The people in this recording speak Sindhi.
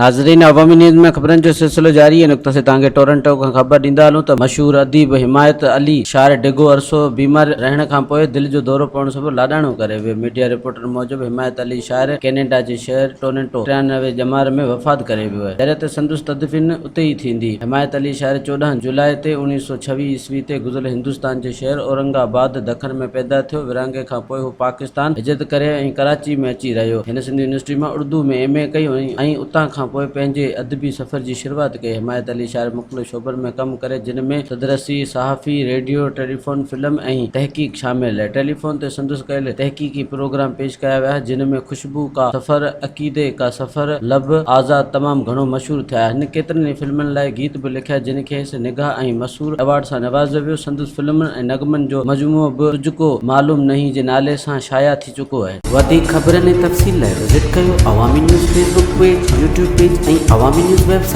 ناظرين عوامي نيوز ۾ خبرن جو سلسلو جاري آهي نقطه سي توهان کي ٽورنٽو کان خبر ڏيندا هلون ته مشهور اديب حمايت علي شار ڊگهو عرصو بيمار رهڻ کان پوء دل جو دورو پوڻ سبب لاڏاڻو ڪري ويو ميڊيا رپورٽن موجب حمايت علي شاعر ڪينيڊا جي شهر ٽورنٽو 93 ڄمار ۾ وفات ڪري ويو آهي جڏهن ته سندس تدفين اتي ئي ٿيندي حمايت علي شاعر 14 جولاء تي 1926 عيسوي تي گذريل هندستان جي شهر اورنگ آباد دکن ۾ پيدا ٿيو ورهاڱي کان پوء هو پاڪستان هجرت ڪري ۽ ڪراچي ۾ اچي رهيو. هن سنڌ يونيورسٽي مان اردو ۾ ايم اي ڪئي ۽ اتان کان پوء پنهنجي ادبي سفر جي شروعات ڪئي. حمايت علي شاعر مختلف شعبن ۾ ڪم ڪري جن ۾ تدرسي، صحافي، ريڊيو، ٽيليفون، فلم ۽ تحقيق شامل. ٽيليفون تي سندس ڪيل تحقيقي پروگرام پيش ڪيا ويا جن ۾ خوشبو ڪا سفر، عقيدي ڪا سفر، لب آزاد تمام گهڻو مشهور ٿيا. هن ڪيترن ئي فلمن لاء گيت به لکيا جن کيس نگاهه ۽ مسور ايوارڊ سان نوازيو ويو. سندس فلمن ۽ نغمن جو مجموعو به تجهڪو معلوم نهين جي نالي سان شايع ٿي چڪو آهي. وڌيڪ خبرن ۽ تفصيل لاء وزٽ ڪيو Awami news Facebook page, YouTube page ۽ Awami news website.